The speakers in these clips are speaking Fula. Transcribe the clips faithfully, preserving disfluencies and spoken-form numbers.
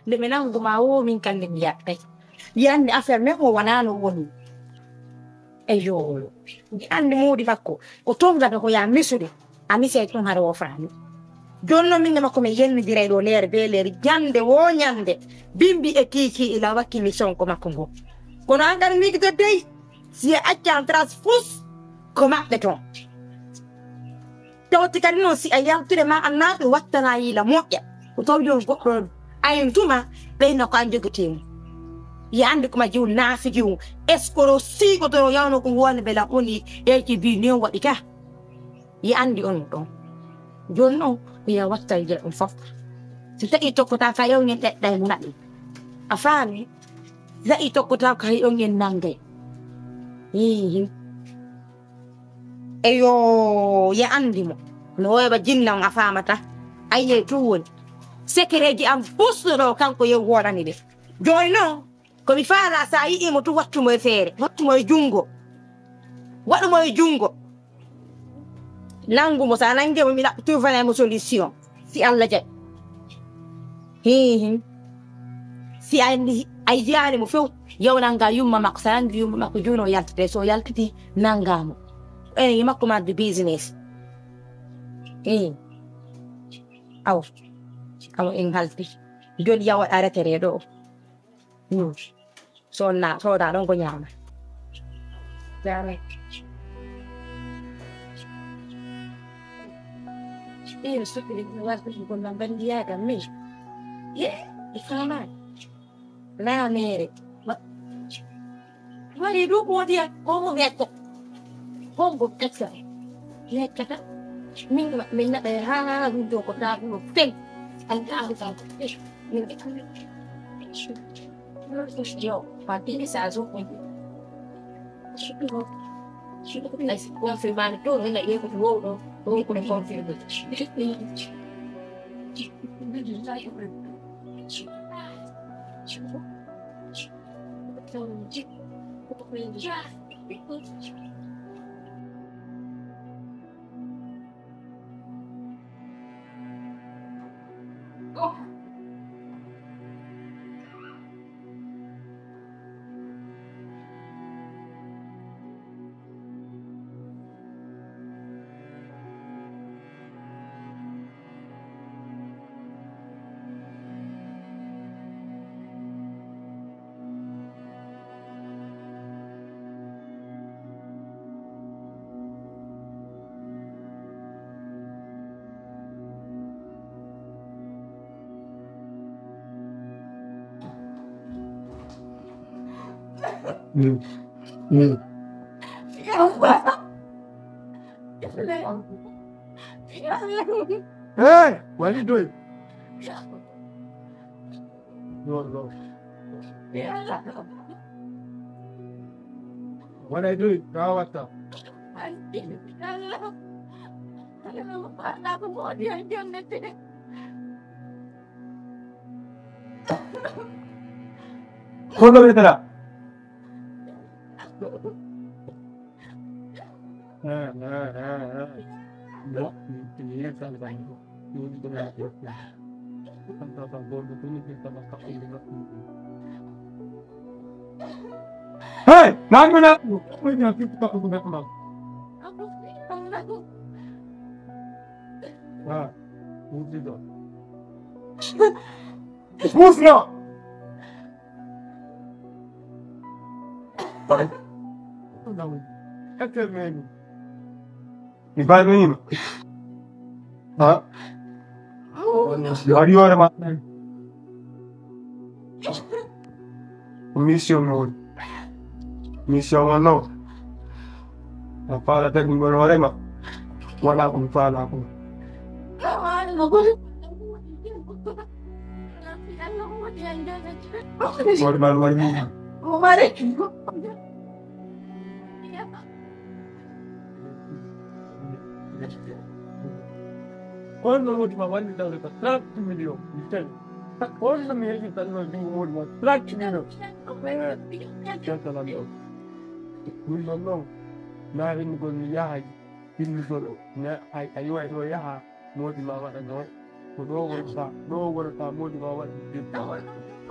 Nde ɓe nangu ma o, min kan nde mi yaɗɗay. Mi anndi affaire men o wonaa no woni. Eyo, mi anndi moodi makko. Ko tonngata ko ya misude. A misay tun hara o faami. Jooni noon min e makko min yennidiray ɗo leere be leere, jannde wo ñannde. Bimbi e Kiiki ila wakki mission ko makko ngo. Kono an kan Migde dey, si a accan trace fus ko maɓɓe toon. Tawti kadi noon, si a yaltude ma a naatu, wattana yiila moƴƴa. Ko tawi ɗon goɗɗo aynu tuma, ɓeyna ko an jogoteemu. Ya anndi ko ma jiw naafiki o. Est-ce que ɗo siiko to yawno ko woni bela oni e ki bi ne waɗi ka? Ya anndi on ɗon. Jooni noon, ko ya watta yiila ɗum fof. Si tawi tokkotaa ka yewñen ɗeɗɗay mo naɗi. A faami? Si tawi tokkotaa ka yewñen nanngay. Hihi. Eyo, ya anndi mo. No woyba jinna on a faamata. Ayyey tun woni. Sekereeji am busno ɗo kanko yew woɗani ɓe. Jooni noon, ko mi faala sa yi'i mo tun wattu mo e feere. Wattu mo e junngo. Waɗu mo e junngo. Nanngu mo, sa nannge mo mi ɗaɓɓi tun fana mo solution. Si Allah jaɓi. Hihi. Si a anndi a yiyaani mo few, yaw nannga yumma makko, sa nanngi yumma makko juuno yaltete, so yaltiti nannga mo. Enen e makko marde business. Hihi. Aw. Aw en halti. Jooni yaw waɗa retere ɗo. Hmm. Sonna, soda ɗon ko ñaama. Jaaraama. Ɓiye sukli ko warti ko na bandiyaga min. Ye, e fama. Na mere. Wari du ko dia ko mo mekko. Hombo kasa. Nekkata. Min, min naɓa haa ɗum ɗo ko taabulo fen. An taabu taabu. Min yo, pati sa zo ko. Confirmando todo, né? E eu vou, vou confirmar. Hey, what are you doing? No, no. What I do it, how what the? Kono ɓe tara. Hey, nanu na. Ah, Musno. Ekkel memi. Mi barminima. Ha? Waɗi hoore ma. Ko mission mi woni. Mission on noon. A faala tagi mi woni hoore ma. Wala ko mi faala ko. Wari mal wari mum. Kono no wodi ma wandi dawde ko trente million mi tawi. Kono no mi heɓi tan no jungo wodi ma trente million. Jantanan ɗo. Ɗum noon noon. Naa renndugol mi yahay. Pinnugol o. Ne ay a yiway ɗo yaha. Moodi ma waɗa noon. Ko ɗo wonata, ɗo wonata moodi ma waɗi debbo.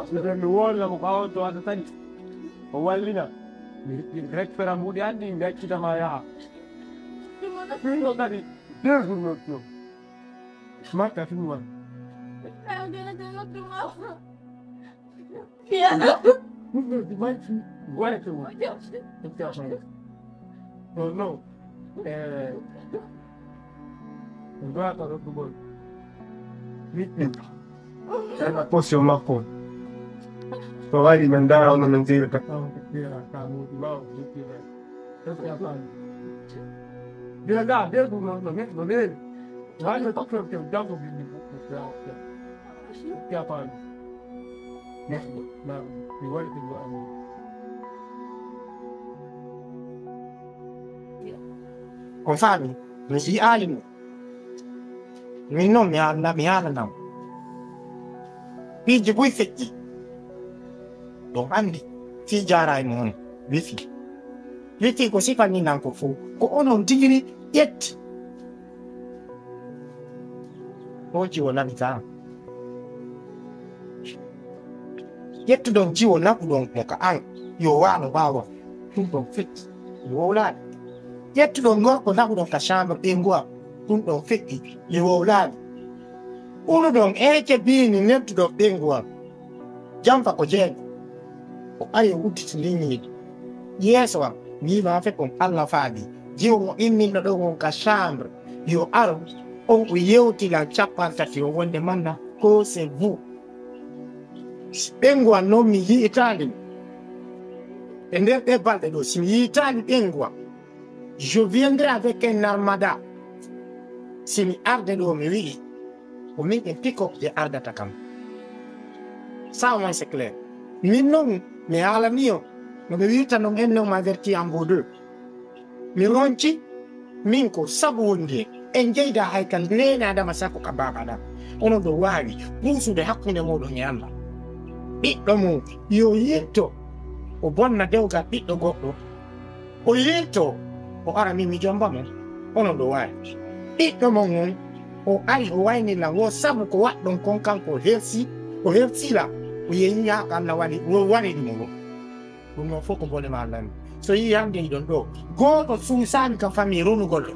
Siden mi wonla mo ɓawo to wata tani. O wallina. Mi mi recpera mbuɗi anndi mi accita ma yaha. Ɗum ɗo kadi deux jours notto. Makka tun wan. Ɗum ɗo dimanche wonata mo. Ɗum ɗo non. Eh, ɗum ɗo aka ɗo ɗum on. Miɗɗi. Ɗana posi o makko. So wari men dara on men jeyta. Bila da, de ɗum non, no men, no men. Wani ko ɗum ɗo janngo bindi. Capano. Mi waɗi ɗum ɗo amin. Ko faami, mi yi'aali mo. Min noon mi haalna, mi haalana mo. Piiji buy feƴƴi. Ɗon anndi, fii jaaraay mo on, wifi. Wifi ko sifani nan ko fof. Ko onon digiri ƴetti. Ko jiwo nani ka. Ƴettuɗon jiwo naɓuɗon mo ka an, yo waano ɓaawo. Ɗum ɗon feƴƴi, mi wowlaani. Ƴettuɗon gorko naɓuɗon ka chambre ɓeyngu am, ɗum ɗon feƴƴi, mi wowlaani. Uluɗon eece biini nedduɗon ɓeyngu am. Jamfa ko jeeɗi. O ari o udditi ndin ñiiɓe. Yeeso am, wiima fek on Allah faali. Jiwo mo imminno ɗon on ka chambre. Yo aro, on o yewti lan cappanɗe tati o wonde manna, ko c'est vous. Ɓeyngu am noon mi yi'itaali mo. E nder ɗee balɗe ɗoo, si mi yi'itaali ɓeyngu am, je viendrai avec un armada. Si mi arde ɗoo, mi wi'i, ko min e pick-up je ardata kam. Ça, au moins, c'est clair. Min noon, mi haalanii on, no ɓe wi'irta noon, en noon, averti en vos deux. Mi ronci, min ko sabu wondi en. En jeyda hay ka neene Adama sakko ka baaba Adama. Onon ɗo waawi puusude hakkunde mooɗon e Allah. Ɓiɗɗo mum, yo yetto, o bonna dewgal ɓiɗɗo goɗɗo. O yeeto, o ara min mi jomba mo, onon ɗo waawi. Ɓiɗɗo mon on, o ari o wayni lan wo sabu ko waɗɗon kon kanko o hersi, o hersi lan, o yeeñi haa ko Allah waɗi, o waɗini mo ɗum. Ɗum noon fof ko bone ma Allah ni. So yii hannde hiɗon ɗo, gooto suusaani ka famille ronugol ɗo.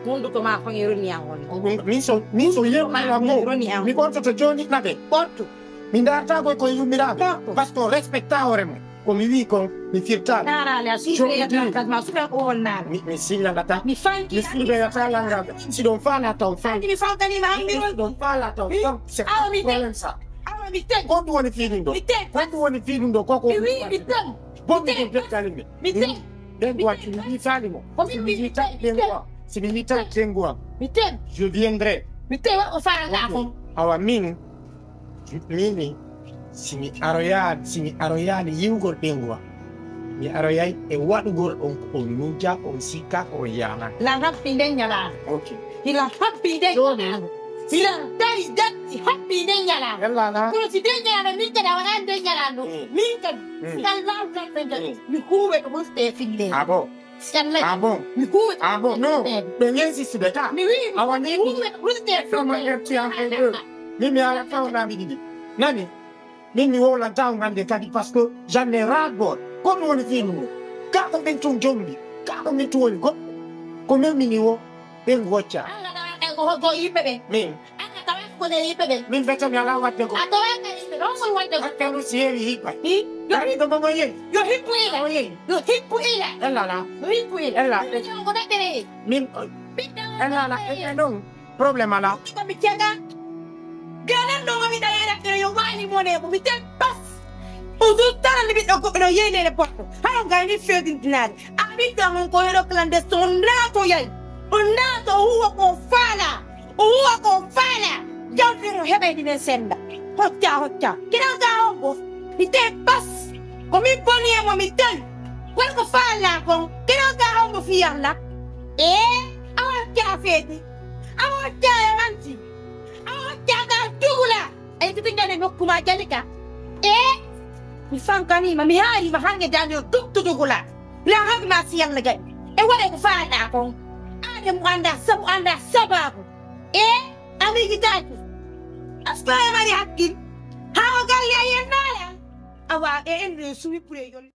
Hunduko ma kon e roni an on. Ko ɗum, min so, min so yeeɓi lan mo, mi ɓortoto jooni naɓe. Ɓortu. Mi darta koy ko yummiraaɓe. Par ce que o respecta hoore mum. Ko mi wi kon, mi firtaani. Naaraale a suudoyata ma suuda ko on naara. Mi mi signalata. Mi fanki mi suudoyata lanngal. Si ɗon faala taw fan. Mi fankani ma ammi on. Ɗon faala taw fan. C'est awa mi problème ça. Awa mi ten. Ko ɗum woni fiiɗum ɗo. Mi ten. Ko ɗum woni fiiɗum ɗo koko. Mi wi mi ten. Bon mi ten. Ko dettani mi. Mi ten. Ɓen ko watti mi yitaani mo. Ko mi wi mi ten. Si mi yitaani ɓen ko. Mi ten. Je viendrai. Mi ten wa o faala ko. Awa min Mini, si mi aroyaani, si mi aroyaani yiwgol ɓeyngu am, mi aroyay e waɗugol on ko on miija, on sikka, ko on yaana. Lan habbi nden ñalaande. Ok. Hilan habbi nden ñalaande. Hilan dari datti habbi nden ñalaande. Yalla na. Kono si nden ñalaande, min kadi a waɗaani nden ñalaande. Mm. Min kadi, mm, si Allah habbi nden, mm, mi huuwe ɗo ɓurte e fille. Ah bon? Sallay. Ah bon? Mi huuwi. Ah bon? Non. Eh. Ɓe ngensi sudata. Mi wi. Awa ni mi huuwi. Ɗum e ɗum e ɗum. Min mi ala taw na mi ɗiɗi. Nani? Min mi wowlan taw ngande kadi parce que j'en ai ras bol. Ko ɗum woni fii ɗum? Ka ko min tun jombi. Ka ko min tun woni goɗɗo. Ko min mini wo ɓen gocca. Ala na ko ko yimɓe ɓe. Min. Aka tawa ko ne yimɓe ɓe. Min betta mi ala wadde ko. A tawa ka yimɓe ɗon ko wadde ko. Hakkanu si yewi hibba. Hi? Yo hibbu mo yewi. Yo hibbu ila. Yo hibbu ila. Ella la. Yo hibbu ila. Ella. Min ko daɗɗere. Min. Ella la. Ella ɗon. Problème ala. Ko mi tega. Ganan ɗo mi ɗaɗa ɗaɗɗere yo wali mo ne ko mi teg bas. O so tara ni ɓiɗɗo goɗɗo no yeynere botto. Hano gayni fedintinaade. A ɓiɗɗo mon ko yero clandestin on naato yay. On naato huwa ko faala. O huwa ko faala. Jawdi no heɓay ɗinen senda. Hocca hocca. Kina ga on bo. Mi te bas. Ko min boni e mo mi tan. Wal ko faala kon. Kina ga on bo fi yalla. E awa hocca feeti. Awa hocca e manti. Awa hocca ga dugula. Ay titi ngane nokku ma jalika. E mi fankani ma mi haari ma hange daniel duktu dugula. La hag ma si yalla gay. E wala ko faala kon. Ade mu anda sabu anda sababu. E Ligitaaki. Asko e mari hakkil. Haa o galle a yennaala. Awa e en ne suwi pure yol.